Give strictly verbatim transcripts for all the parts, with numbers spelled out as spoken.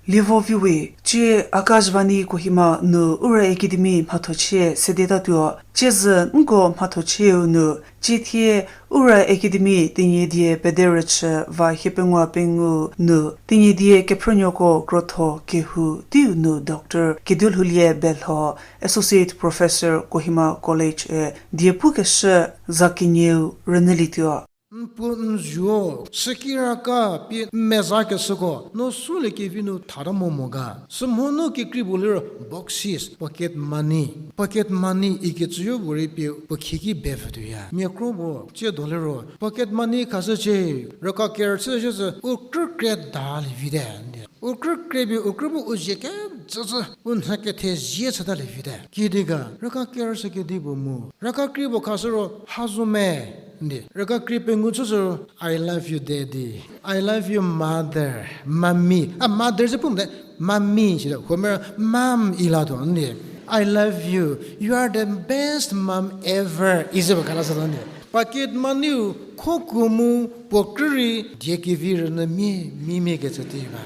Lievo viwe, cie Akashvani Kohima nu Ura Academy mhathochie sedetatuo. Cie zü nko mhathochieu nu, cie thie Ura Academy Tenyidie pederüchü va hiepengou pengou nu Tenyidie kephrünuoko krotho kehou teiu nu Doctor Kedulhoulie Belho, Associate Professor Kohima College-e die pukeshü za kenieu rünyülietuo. N puo n zuo, süki raka pie n mezakeshüko, no süliekevi nu thata mo mo ga. Sümhonu kekrei puo liro boxes, pocket money. Pocket money ikecüyo puorei pie puo khieki bepfütuoya. Mia kro puo, tsiedo liro, pocket money khashücie, raka kerüchü shüzü, u krü kre dalie vite, n di. U krü kre pie u krü bu u zie kecücü, u nhie kethezie chütalie vite. Kidi ga, raka kerüchü kedipuo mu. Raka krei puo khashü ro, ha zo me, n di. Raka krei pengou chüzü ro, I love you, daddy. I love you, mother, mommy. A mother ze pu mote, mommy site. Huomia mom ilatuo, n di. I love you. You are the best mom ever. Ize ba kala satuo, n di. Pocket money-u khoku mu puo krü rei die kevi rünyü mia, mia mia kecü tei ba.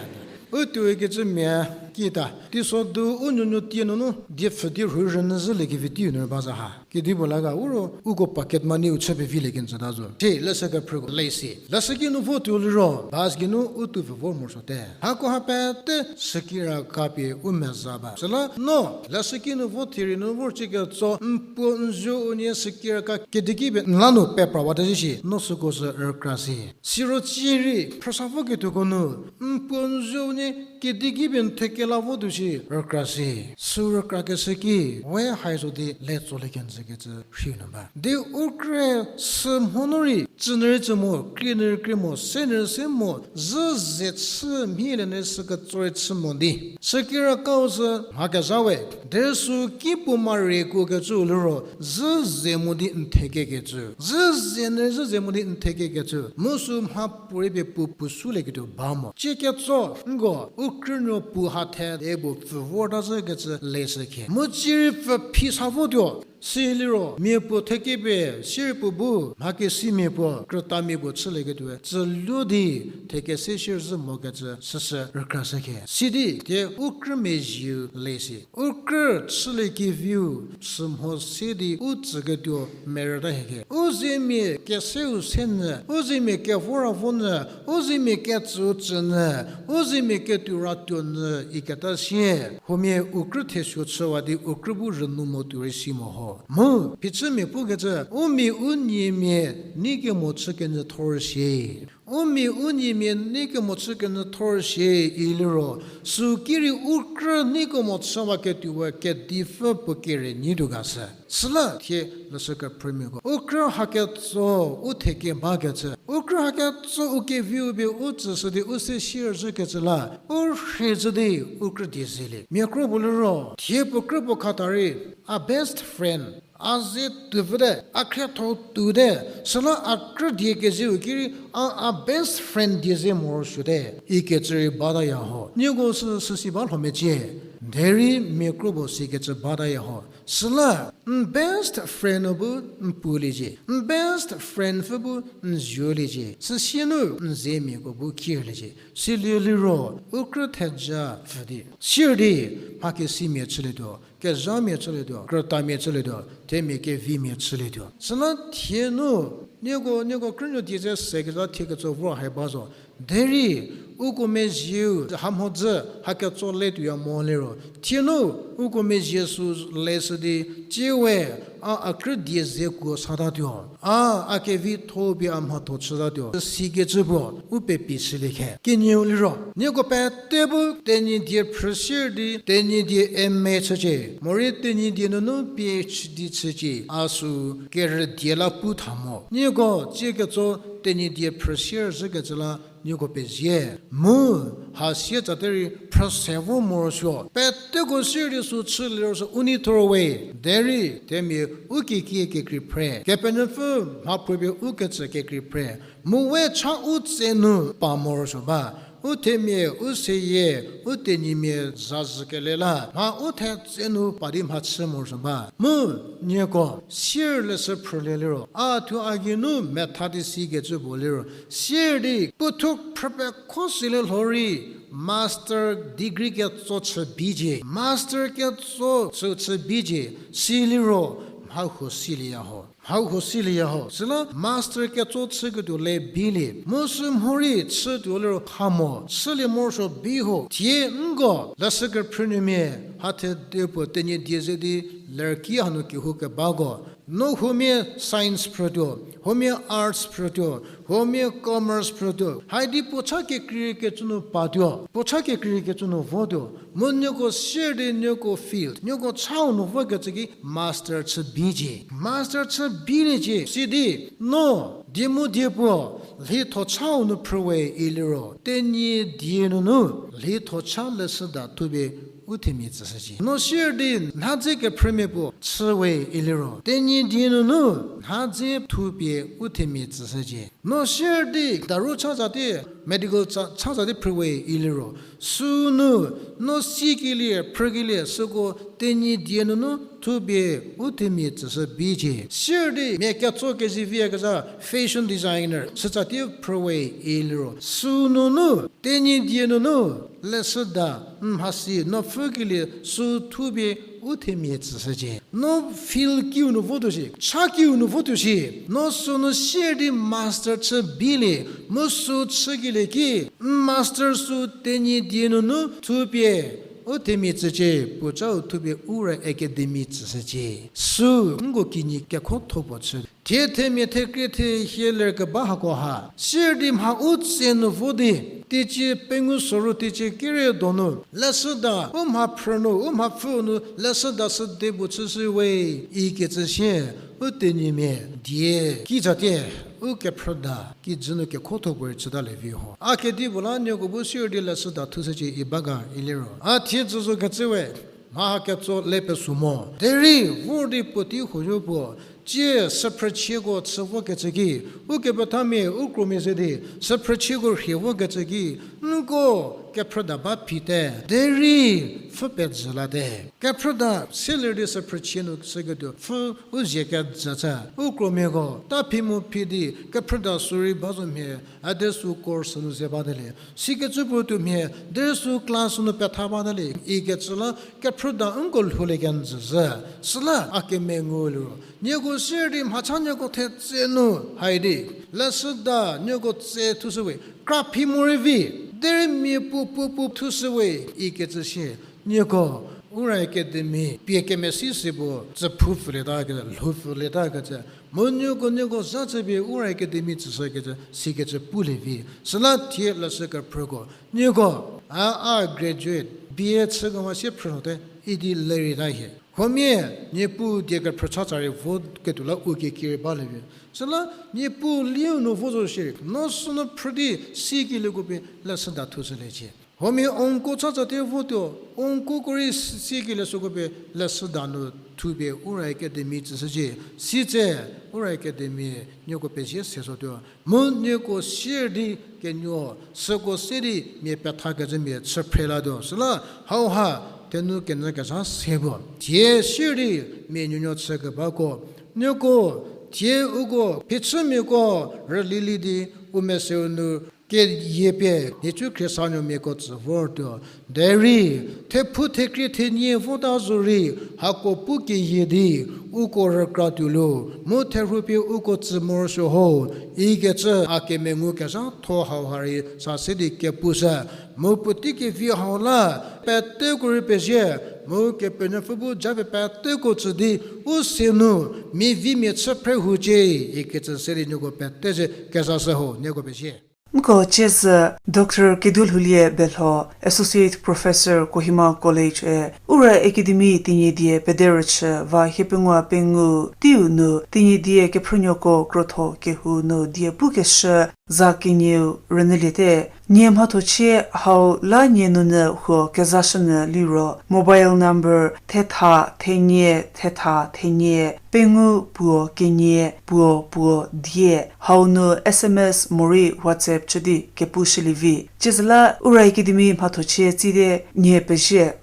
U tuoikecü mia kita. Teisodu u nuonuo tie nunu die pfhü di rhu rünyü zhüliekevi teiu nu ba za ha. Kedipuo la ga u ro, uko pocket money-u chü pevilie kenjü ta zo. Thie leshü kephrüko lesi. Leshüki nu vo tuo liro, bus geinu u tuo pfü vor morosuote. Hako ha pete süki raka pie u meza ba. Süla no, leshüki nu vo thie rei nu vor chüketso, n puo n zuo unie süki raka kediki pie n la nu peprüwate zhü shi, no süko sü rükra si. Siro cie rei, phrüsa voketuoko nu, n puo n zuo unie kediki pie n thekela votuo shi rükra si. Sü rükrakeshü ki, we hai zo di le tsolie kenjü kecü rhei nu ba. Di u krü sümhonu rei, tsünyü rei tsü mo, krinyü rei krie mo, senyü rei se mo, zhü ze chü mhie le ne sü ketso rei chü mo di. Süki rakau sü mha kezha we, derei sü ki puo mare kuo kecüu liro, zhü ze mo di n thekekecü. Zhü ze nyü zhü ze mo di n thekekecü. Mu sü mha puorei pie puo puo sülieketuo ba mo. Cie ketso, nko, u krünuo puo ha the de puo pfü vorta zhükecü leshü khe. Mu cie rei pfü phi sa votuo. Siliro, mia puo thekepie, sirei puo bu, mhakesimia puo, krütamia puo chülieketuoe, tsülu di, thekese shie zhü mokecü, süsü rükrashü khe. Sidi, thie u krü mezhieu lesi. U krü chüliekeviu, sümho se di, u tsüketuo merüta hie khe. U zemia keseu se nyü, u zemia kevoravo nyü, u zemia ketsüu tsü nyü, u zemia ketuo ratuo nyü, iketa sie. Huomia u krü thesuo chüwa di u krü bu rünyü mo tuo rei si mo ho. Mu, phichümia pukecü, u mia u niemia neikemo chü kenyü thor sie. U mia u niemia neikemo chü kenyü thor sie iliro, sü ki rei u krü neikemo chüwaketuoe kedipfü puo kere nyi tuo ga sü. Süla thie leshü kephrümiako. U krü haketso u theke bakecü. U krü haketso u keviu pie u tsüshü di u se shie zhükecü la. U rhie zhü di u krü die zelie. Mia kro puo liro, thie puo krü puo khata rei, a best friend. A ze tuopfüte, a khrietho tuote, süla a krü die kezeu ki rei, a, a best friend die ze morosuote, ikecü rei bataya ho. Nieko sü, süsi ba lho mecie, derei mia kro puo sikecü bataya ho. Süla, n best friend-u bu n puoliecie, n best friendpfü bu n zuoliecie, süsie nu n zemiako bu kirliecie, silie liro, u krü theja pfü di. Sier di, mhakesimia chülietuo, kezhamia chülietuo, krütamia chülietuo, themia kevimia chülietuo. Süla thie nu, nieko, nieko krünuo die ze sekezha thie ketso vor hai ba zo. Derei, uko mezhieu, hamhodzü, haketso le tuoya mo liro. Thie nu, uko mezhie sü leshü di, tsiewe, a, a krü die ze kuo satatuo. A, a kevitho pie a mhatho chütatuo. Sikecü puo, u pepi shülie khe. Kenieu liro, nieko pete bu Tenyidie phrüsier di, Tenyidie M A chücie. Morei Tenyidie nunu P H D chücie. A sü kerüdie la pu tha mo. Nieko tsie ketso Tenyidie phrüsier zhükecü la nieko pezie. Mu, ha sie tsate rei phrüse vor morosuo. Peteko sier di sü chülie ro sü u nei thor we. Derei, themia u kekie kekrei phre. Kepenuopfü mhaphruopie u ketsü kekrei phre. Mu we cha u tse nu pa morosuo ba. u themia, u seyie, u tenyimia zazhükele la mha u thetse nu pa di mhachü morosuo ba. Mu nieko sier leshü phrülie liro, a thuo a geinu metha di sikecü puo liro, sier di puo thuo phrüpekho silie lho rei master degree ketso chü bicie, master ketso chü chü bicie, siliro mhahuo silieya ho. Mhahuo silieya ho. Süla master ketso chüketuo le bilie. Mu sü mhorei chütuo liro ha mo, chülie morosuo bi ho. Thie nko leshü kephrünuomia, hathe de puo Tenyidie ze di lerki hanu kehoukebako, no huomia science phrütuo, huomia arts phrütuo, huomia commerce phrütuo, haidi puo cha kekreikecü nu patuo, puo cha kekreikecü nu votuo. Mu nieko sier di nieko field, nieko chau nu vokecü ki master chü bicie. Master chü biliecie sidi, no die mu die puo lhitho chau nu phrüwe iliro, Tenyidie nunu lhitho cha leshüda thupie u themia tsüshücie. No sier di nhadze kephrümia puo chüwe iliro, Tenyidie nunu nhadze thupie u themia tsüshücie. No sier di daru cha za di, medical cha, cha za di phrüwe iliro, sünu no sikelie, phrükelie süko Tenyidie nunu thupie u themia tsüshü bicie. Sier di mia ketso keziviyakezha fashion designer sütsa ti phrüwe iliro, sünunu Tenyidie nunu leshüda n mhasi no pfhükelie sü thupie u themia tsüshücie. No field kiu nu votuo shi, cha kiu nu votuo shi, no sünu sier di master chü bilie, mu sü chükelie ki n master sü Tenyidie nunu thupie u themia tsücie, puo chau thupie Ura Academy tsüshücie. Sü nko kinyi kekhotho puo chü. Thie themia thekrie thehie lerkeba hako ha sier di mha u tse nu vo di, teicie pengou soru teicie kere donu leshüda u mha phrü nu, u mha pfhü nu leshüda sü de bu chüshüwe ikecü sie, u tenyimia die kizatie u kephrüda kijü nu kekhotho puorei chütalie vi ho. A kedipuo la nieko bu sier di leshüda thushücie i ba ga iliro, a thie züzokecü we mha ha ketso le pesu mo. Derei vor di puotei huoyo puo, tsie süphrüchieko chü vokecü ki, ukepethamia u kromia ze di süphrüchieko rhie vokecü ki, nko kephrüda ba phite, derei pfhü pejü late. Kephrüda seler di süphrüchie nu süketuo pfhü u zie kejü chü, u kromiako ta phi mu phi di kephrüda sürei ba zo mhie, a de sü course nu ze bate le. Sikecü puo tuo mhie, derei sü class nu petha bate le ikecü la kephrüda nko lhoulie kenjü zhü. Süla a kemengu liro, nieko sier di mhacha nieko thetse nu hai di leshüda nieko tse thushüwe, kra phi morei vi, derei mia puo puo puo thushüwe ikecü sie, nieko Ura Academy pie kemesi si puo tsüphou pfülietakecü, lhou pfülietakecü, mu nieko nieko za chüpie Ura Academy tsüshükecü sikecü pulie vi. Süla thie leshü kephrüko, nieko a, a graduate, B A chükewa sie phrünuote idi lerei ta hie. Huomia, Niepuu die kephrü chatsa rei vo ketuo la u kekirei balie vi. Süla Niepuu liu nu vo zo shierei, no sünu phrü di sikelieko pie leshüda thushüliecie. Huomia onko chatsa te votuo, onkoko rei sikelie süko pie leshüda nu thupie Ura Academy tsüshücie, sitse Ura Academy nieko pezie se zotuo. Mu nieko sier di kenuo süko se di mia pethakecümia chü phre latuo. Süla hauha thenu kenyü kezha se puo, thie sier di mia nuonuo chükebako, nieko thie uko phichümiako rülili di u meseu nu keyie pie nhicu khriesanuomiako tsü vortuo. Derei thephu thekrie thenie vota zorei hako pu keyie di uko rükra tuo lu, mu therhu pie uko tsü morosuo ho ikecü a kemengu kezhatho hauha rei sa se di kepushü. Mu puotei kevi hau la peteko rei pezie, mu Kepenuopfü bu japie peteko tsü di u se nu mia vimia chü phre hucie ikecü se di nieko pete ze kezashü ho, nieko pezie. Nko ciezü Doctor Keduolhoulie Belho, Associate Professor, Kohima College-e, Ura Academy Tenyidie pederüchü va hiepengou pengou teiu nu Tenyidie kephrünuoko krotho kehou nu die pukeshü za kenieu rünyüliete. Nie mhathochie hau la nie nunyü huo kezashünyü liro mobile number thetha thenie thetha thenie pengou puo kenie puo puo die hau nu S M S morei WhatsApp chü di kepushülievi. Ciezüla Ura Academy mhathochie tsite nie pezhie.